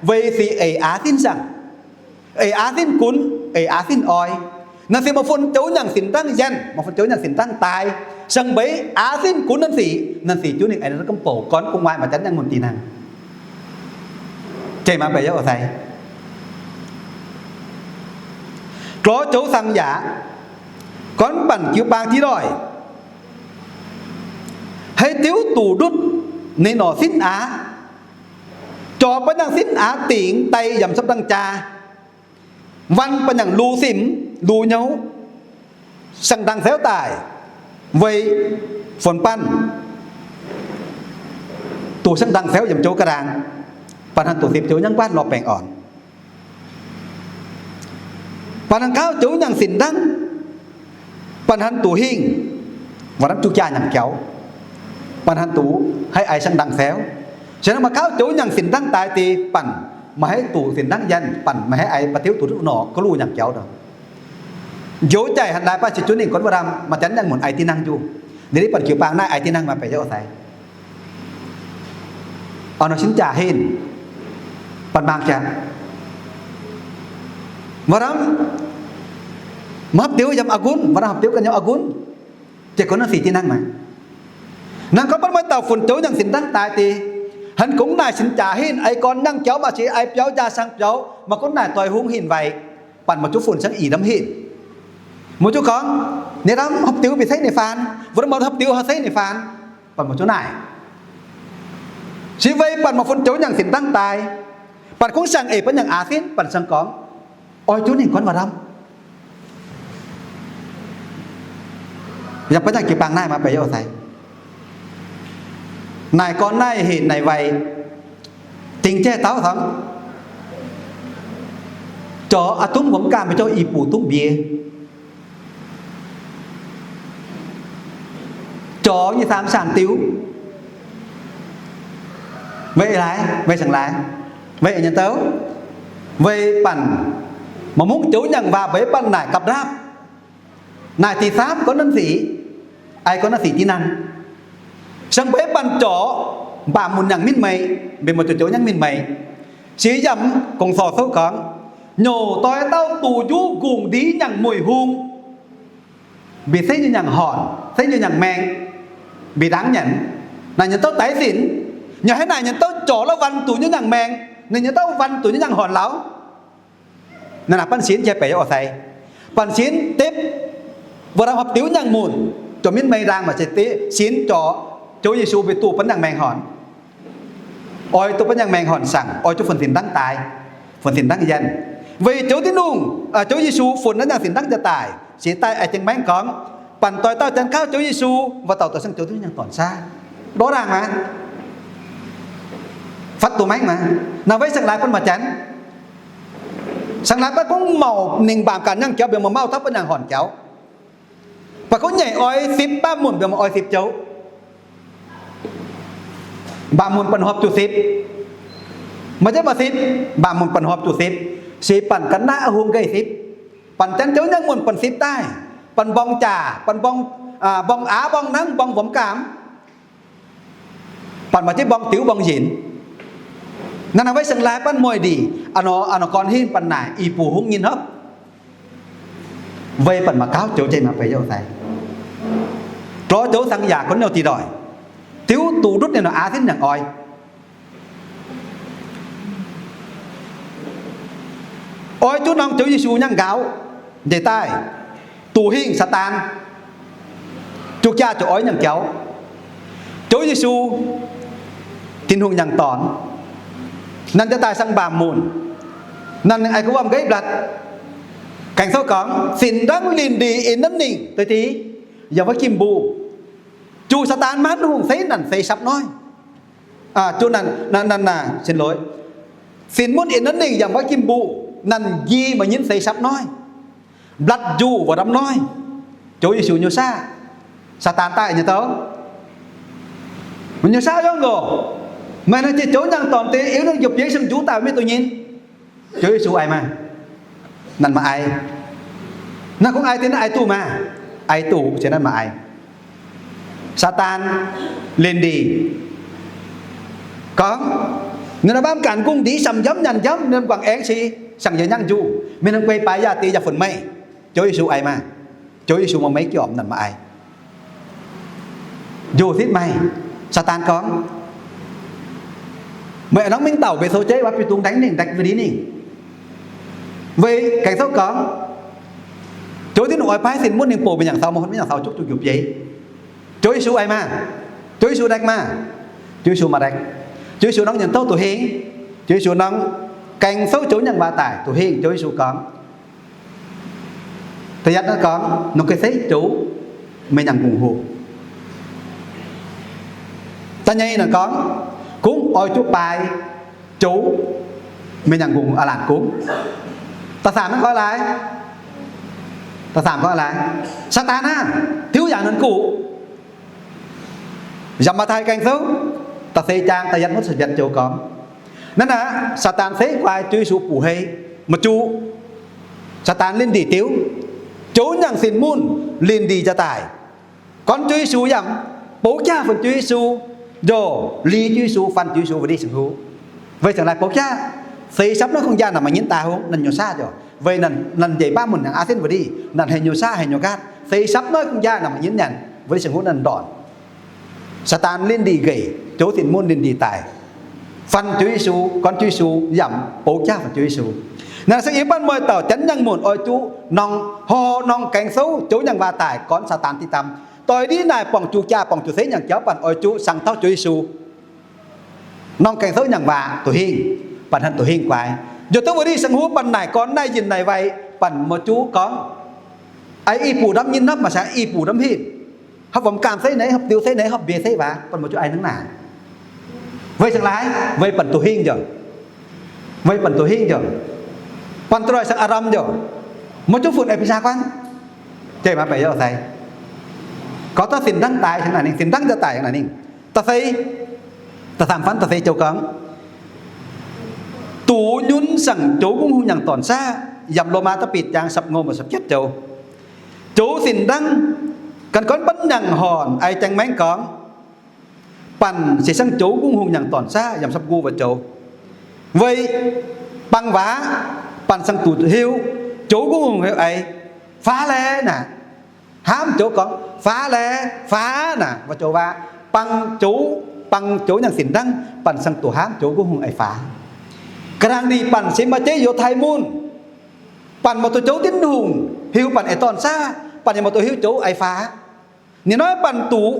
weic sic eix aav sin saangv, eix aav sin gunv, eix aav sin oix. Naaiv sic maaih fun joux nyangc sin dangv yienh, maaih fun joux nyangc sin dangv daaih. Saangv mbeix aav sin gunv naaiv sic, naaiv sic juv ninh ai ninh nyangv gomh bouc, gorngv gu'nguaaic maaih janx nyangc munc dinh hnangv. Jeiv maaih beiv yaac oix sai. Gorx joux saangv yaac gorngv bun jiu-baang div doic, haaix diuv duqv ndutv ninh norqc sinv aav, jorx bun nyangc sinv aav dingc daaih yiem camv dangh jaa, wan bun nyangc lu simv lu hnyouv, siang-ndangh fouv daaih, weic funx banh duqv siang-ndangh fouv yiem joux ga'ndaangc, bun hnangv duqv sipv joux nyangv guaatv lorz baengh orn. Bun hnangv gauh joux nyangc sin dangv, bun hnangv duqv hingh, waac lamh juqv jaa nyanc jauv, bun hnangv duqv haih ai siang-ndangh fouv. Se hnangv maaih gauh joux nyangc sin dangv daaih deix, bun maaih haih duqv sin dangv yienh, bun maaih haih ai ba'diuv duqv norqc ga'luh nyanc jauv nor. Njoux jaic hnangv naaiv baac se juv ninh gorngv wuov lamh maaih janx nyangc munc ai dinh hnangv njuov. Ninh deix bun jiu-baang naaiv ai dinh hnangv maaih beiv yaac oix sai. Oix nor sin jaax hinc, bun mangc jaax. Wuov lamh maaih hopv diuv yiem a'gunv, wuov lamh hopv diuv ganh yiem a'gunv. Jiex gorngv naaiv sic dinh hnangv naaic. Naaiv gorngv bun maaih dauh funx joux nyangc sin dangv daaih deix, hnangv gorngv naaic sin jaax hinc, ai gorn nyangc jauv maaih sic, ai biaux jaa siang biaux, maaih gorngv naaic doix hungh hinc weic, bun maaih juv funx siang ih ndamv hinc. Maaih juv gorngv, ninh ndamv hopv diuv mbic seiv ninh faan, wuov lamh maaih hopv diuv haaix seiv ninh faan, bun maaih juv naaic. Se weic bun maaih fun joux nyangc sin dangv daaih, bun kungx siang eix bun nyangc aav sinv, bun siang gorngv, oix juv ninh gorngv wuov lamh. Yaac bun nyangc jiu-baang naaiv maaih beiv yaac oix sai. Naaic gorn naaiv hinc naaic weic dingc jaiv dauh camv, jorx a'dungv wuom gaamh mbuo jauv i buc dungv mbie, jorx nyei saam saanh diuv. Weic laaix, weic saeng-laaix, weic nyanc douh, weic bun maaih mungv joux nyangc waac mbeix bun naaic gapv ndaapv, naaic diqc saamv gorngv naaiv sic, ai gorngv naaiv sic dinh hnangv. Siang mbeix bun jorx mbaamh munc nyangc mienh meih, mbenc muoz-doic joux nyangc mienh meih. Se yiem Gong-Zoh souv gorngv, nyouc doix dauh duqv njuov nqungc ndiev nyangc mueic hung, mbic seiv nyei nyangc horngc, seiv nyei nyangc maeng, mbic ndaangc nyanc. Naaic nyanc douh daix sinc, nyouc haaix naaic nyanc douh jorx lorz wan duqv nyei nyangc maeng, ninh nyanc douh wan duqv nyei nyangc horngc lauh. Naaiv naaic bun sinx jiex beic oix sai. Bun sinx depv wuov lamh hopv diuv nyangc munc, jorx mienh meih ndaangc maaih ziex deix sinx jorx Ziouv Yesu mbuo duqv bun nyangc maeng horngc. Oix duqv bun nyangc maeng horngc saangc, oix duqv funx sin dangv daaih, funx sin dangv yienh. Weic Ziouv Tin-Hungh, Ziouv Yesu funx naaiv nyangc sin dangv jiex daaih, se daaih aengx jengx maengv gorngv, bun doix dauh janx gauh Ziouv Yesu, wuov dauh doix siang Ziouv Tin-Hungh nyangc dorn saav. Ndortv ndaangc maah, fatv duqv maengv maah. Naaiv weic saeng-laaix bun maaih janx, saeng-laaix bun gorngv mauc ninh mbaamh ganh nyangc jauv mbienx maaih mauv taux bun nyangc horngc jauv. Baac gorngv nyeic oix sipv mbaamh munc mbienx maaih oix sipv jauv. Mbaamh munc bun horpc zuqc sipv. Maaih jienv maaih sipv, mbaamh munc bun horpc zuqc sipv. Se bun ga'naaiv hungh nqaih sipv. Bun janx joux nyangc munc bun sipv daaih. Bun mborng jaax, bun mborng, mborng aav, mborng nangv, mborng wuom gaamv. Bun maaih jienv mborng diuv mborng yinc. Naaiv naaic weic saeng-laaix bun mueiz ndiev, a'hnoi, a'hnoi gorn hinv bun naaic i buo hungh nyinh hopv. Weic bun maaih gauh joux jeiv maaih beic yaac oix sai. Gorx joux saang yaac gorngv nyouh dih ndoic, diuv duqv ndutv ninh nor aav sinv nyangc oix. Oix duqv norm Ziouv Yesu nyangc nqaaux njiec daaih. Doqc hingh Saadaan, juqv jaav ziouc oix nyangc jauv. Ziouv Yesu, Tin-Hungh nyangc dorn, naanc jaa daaih sang mbaamc munc, naanc aengx gu'nguaamv nqeiv mblatc. Gaeng-souv gorngv, Sin ndangv linh ndeic in nanv ningh, deix di, yaac maiv jimv mbuo. Juqv Saadaan maanc hungh seix naanc seix sapv noiv. Juqv naanc, naanc, naanc, naanc, sin loix. Sin munv in nanv ningh yaac maiv jimv mbuo, naanc nji maaih nyinv seix sapv noiv. Mblatc njuqc waac ndamv noiv. Ziouv Yesu nyei saav, Saadaan daaih nyei dou, meih nyei saav yangv nqox. Meih naaiv jiex Ziouv nyangc dorn deix, iu nangh njoux bieiv siang-njuov daaih maiv duqv nyinv. Ziouv Yesu aic maah? Naanc maaih aic. Naaiv kungx aic deix naaiv aic duqv maah? Aic duqv, se naaiv maaih aic. Saadaan linh ndeic gorngv, ninh naaiv baamv ganh nqungh ndiev samc njamv nyanc njamv, ninh guangc aengx se siang-yaac nyangv njuqc, mingh norm guei baaix yaac deix yaac funx meih. Ziouv Yesu aic maah? Ziouv Yesu maaih meiv jormc, naanc maaih aic. Njoux sitv meih. Saadaan gorngv, meih a'hnangv mingh dauh mbeix sou jeiv waac biux dungz ndaengv ningh, ndaengv wuov ndiev ningh. Weic Gaeng-souv gorngv, Ziouv Tin-Hungh oix paaiv sin munv ningh bouc mienh nyangc sau, maaih hmien mienh nyangc sau zuqv duqv njoux bieiv. Ziouv Yesu aic maah? Ziouv Yesu ndaekv maah? Ziouv Yesu maiv ndaekv. Ziouv Yesu norm nyanc douv doqc hingh. Ziouv Yesu norm, Gaeng-souv Ziouv nyangc waac daic doqc hingh. Ziouv Yesu gorngv, da'yietv naaiv gorngv, Nor ga'seiv Ziouv, meih nyangc ngongh hoc. Da'nyeic naaic gorngv, Kungx oix zuqc baaix Ziouv, meih nyangc ngongh a'laanc gux. Da'faam naaiv gorngv laaix, da'faam gorngv laaix, Saadaan aah! Tiuv yaac nunc guqc. Yaac Matv^taai Gaeng-souv da'feix zaang da'yietv mv cin-mbiatc joux gorngv, naaiv naaic Saadaan seiv guai Ziouv Yesu buqc hei, maiv zuqc. Saadaan linh ndeic diuv, Ziouv nyangc sin munv linh ndeic jaa daic, gorn Ziouv Yesu yaac bouv jaav funx Ziouv Yesu, njoh li Ziouv Yesu, fun Ziouv Yesu wuov ndiev singx huv. Weic zuqc laaix bouv jaav, seix sapv naaiv kungx njaah naaic maaih nyinv daaih hungv naaiv nyuoz saav njoh. Weic naaic naaic njiec baav munc hnyangx aav sinv wuov ndiev, naaic hei nyuoz saav hei nyuoz nqaatv, seix sapv naaiv kungx njaah naaic maaih nyinv nyanc wuov ndiev singx huv naaiv ndorn. Saadaan linh ndeic nqeic, Ziouv sin munv linh ndeic daic, fun Ziouv Yesu, gorn Ziouv Yesu yaac bouv jaav funx Ziouv Yesu. Naaiv se yie mbuo muoz-doic janx nyangc munc oix zuqc norm hor norm Gaeng-souv Ziouv nyangc waac daic gorn Saadaan diqv dam. Doix ndiev naaic buangh juqv jaax buangh juqv seix nyangc jauv baac oix zuqc saeng tauv Ziouv Yesu. Norm Gaeng-souv nyangc waac doqc hingh, baac hnangv doqc hingh guai, njoh duqv wuov ndiev singx huv baac naaic gorn naaiv yinh naaic waaic baac maiv zuqc gorngv, Aa, i buc ndamv nyinh nopv maaih saeng i buc ndamv hinc. Hopv wuom gaamh seix naaiv, hopv diuv seix naaiv, hopv mbie seix waac, baac maiv zuqc ai hnangv naaic. Weic zuqc laaix, weic baac doqc hingh njoh. Weic baac doqc hingh njoh. Baac doix saeng aa ndamv njoh. Maiv zuqc funx eix bi saa guanv. Jeiv maaih baeqc yaac sai. Gorngv taux sin ndangv daaih hnangv naaic ninh, sin ndangv jaa daic hnangv naaic ninh. Da'feix, da'faam fun da'feix joux gorngv, Duqv nyunv saangc Ziouv Gungv Hungh nyangc dorn saav, yiem Lomaa da'betc zaang sapv ngou mbuo sapv jietv joux. Zoux sin ndangv, gan gorngv bun nyangc horn ai jaeng maengv gorngv, banh se siang Ziouv Gungv Hungh nyangc dorn saav yiem sapv ngu wuov joux. Weic bang waac, banh siang duqv hiuv Ziouv Gungv Hungh heuc eix, Faaux laeh naaic. Hnamv Ziouv gorngv, Faaux laeh, faaux naaic, wuov joux waac, bang Ziouv, bang Ziouv nyangc sin ndangv, banh siang duqv hnamv Ziouv Gungv Hungh eix faaux. Ga'naaiv ninh banh se maaih jeiv Yiutai mun, banh maaih duqv Ziouv Tin-Hungh hiuv banh eix dorn saav, banh yaac maaih duqv hiuv Ziouv eix faaux. Ninh hnoi banh duqv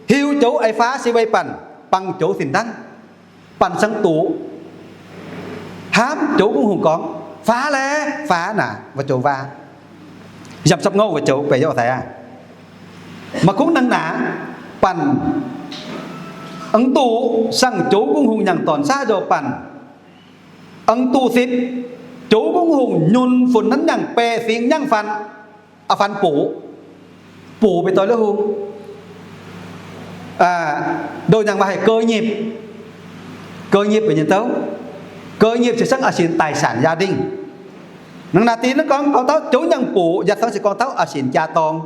hiuv Ziouv eix faaux se weic banh bang Ziouv sin ndangv, banh siang duqv hnamv Ziouv Gungv Hungh gorngv, Faaux laeh, faaux naaic, wuov joux waac. Yiem sapv ngou wuov joux baeqc yaac sai aqv. Maaih kungx hnangv naaic, banh aengx duqv siang Ziouv Gungv Hungh nyangc dorn saav nzoih banh, aengx duqv sipv Ziouv Gungv Hungh nyunc funx nanv nyangc baeqc singx nyangv fun, a'fun buoz, buoz beiv doix liuz hungh, ndoh nyangc waac haic cơ nghiệp, cơ nghiệp nyei douv, cơ nghiệp se siang a'sin tài sản gia đình. Hnangv naaic dingc naaiv gorngv, gorngv taux Ziouv nyangc buoz, yietc zungv se gorngv taux a'sin jaa dorng.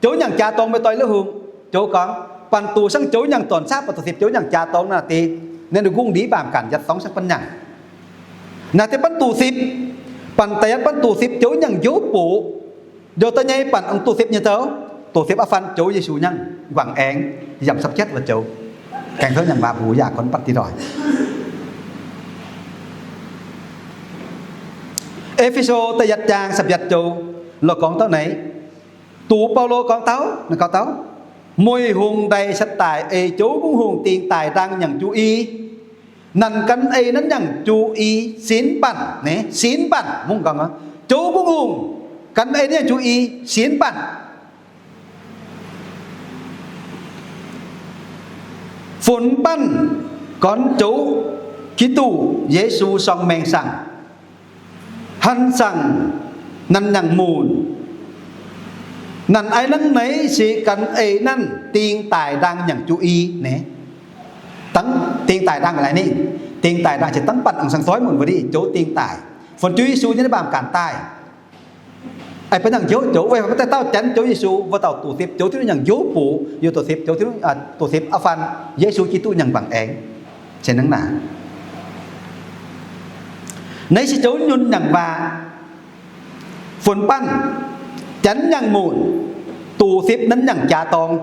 Ziouv nyangc jaa dorng beiv doix liuz hungh, Ziouv gorngv, banh duqv siang Ziouv nyangc dorn saav, banh duqv sipv Ziouv nyangc jaa dorng naaic dingc, ninh nqungh ndiev baamh ganh yietc zungv siang bun nyangc. Naaic dingc banh duqv sipv, banh da'yietv banh duqv sipv Ziouv nyangc njuov buoz, njoux da'nyeic banh aengx duqv sipv nyei douv, duqv sipv a'fun Ziouv Yesu nyangc nquangc aengx yiem sapv jietv wuov joux. Gaeng Souv nyangc waac mbuox yaac gorngv banh dinh ndoih. E^fe^so da'yietv zaang sapv yietv joux lorh gorngv taux naaiv, Dux Baulo gorngv taux, ninh gorngv taux, Mueiz hungh ndaix caqv daic eix joux mungv hungh dingh daic ndaang nyanc juv i. Nanc gan ei nanv nyanc juv i sinx banh, ne, sinx banh, mungv gorngv, joux mungv hungh gan ei nanv nyanc juv i sinx banh. Funx banh gornv joux Giduc Yesu sorng maengx saangv, han saangv nanc nyanc munc. Nanc ei nanv neix se gan ei nanv dingh daic ndaang nyanc juv i, ne. Dingh daic ndaang laaic ninh, dingh daic ndaang se dangv banh ong saeng-soiv munc wuov dic joux dingh daic. Funx juv Yesu nyei baamh gaanc daaih, ei bun nyanc njoux, joux wuov daaih dauh janx joux Yesu, wuov dauh duqv sipv joux Tin-Hungh nyanc njoux buoz, yaac duqv sipv joux, duqv sipv a'fan Yesu Giduc nyanc mbuangz aengx. Se hnangv naaic, naaiv se joux nyunc nyanc waac. Funx banh, janx nyanc munc, duqv sipv nanv nyanc jaax dorng.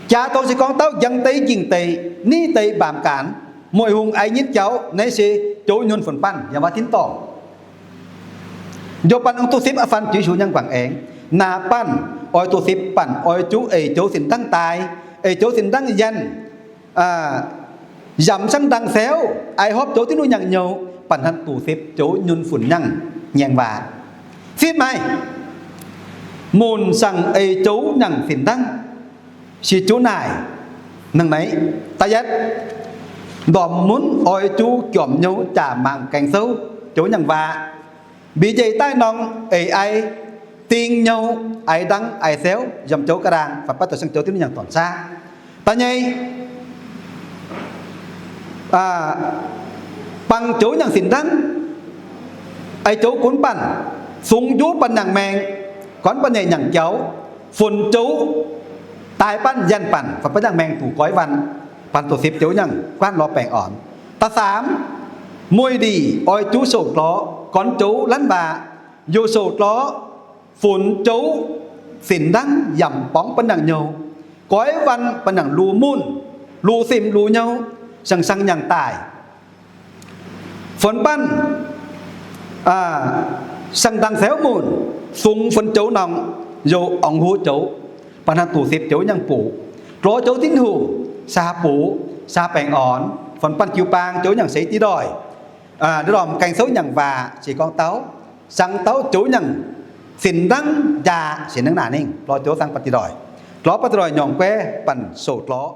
Jaax dorng se gorngv dauh njang deix, njing deix, ni deix mbaamc gaanx, mueic hungh ai nyitv jauv, naaiv se joux nyunc funx banh yaac waac tin dorngc. Njoux banh ong duqv sipv a'fan juv Yesu nyanc mbuangz aengx. Naaiv banh oix duqv sipv banh oix juv eix joux sin ndangv daaih, eix joux sin ndangv yienh, yamc cangv ndaang ceuv, ai hopv joux Tin-Hungh nyanc nyouh, banh hnangv duqv sipv joux nyunc funx nyanc nyaengc waac. Sipv maaih munc saangv eix joux nyanc sin ndangv, se juv naaic hnangv naaiv. Da'yietv, ndorm munv oix juv jomc nyouh jaa mangc gaeng souv joux nyanc waac. Mbic njiec daaih norm eix ai ding nyouh, ai ndangv ai ceuv yiem joux ga'ndaangc, fai baav doic siang joux Tin-Hungh nyanc dorn-caav. Da'nyeic, bangc joux nyanc sin ndangv, eix joux gunv banh, sungx njuov banh nyaangc maengc, gorngv banh nyei nyanc jauv, funx joux daaih banh yienh banh, fai baav nyaangc maengc duqv goiv wan, banh duqv sipv joux nyanc guaanv lorz baengh orn. Da'faam, mueiz ndiev oix juv sou-glorv, gorngv joux lanv waac, youc sou-glorv, funx joux sin ndangv yamc borngv banh nyaangc nyouh, goiv wan banh nyaangc lu munv, lu simv lu nyouh, siang-siang nyanc daaih. Funx banh, siang-ndaangc ceuv munc, sungx funx joux nongc, youc ongx huv joux, banh hnangv duqv sipv joux nyanc buoz, glorv joux Tin-Hungh, saa buoz, saa baengh orn, funx banh jiu-baang joux nyanc seix diqc ndoih, ndorm gaeng souv nyanc waac se gorngv dauh, siang dauh joux nyanc sin ndangv njaah se hnangv naaic ninh glorv joux siang banh diqc ndoih, glorv banh diqc ndoih nyorngc guei banh sou-glorv.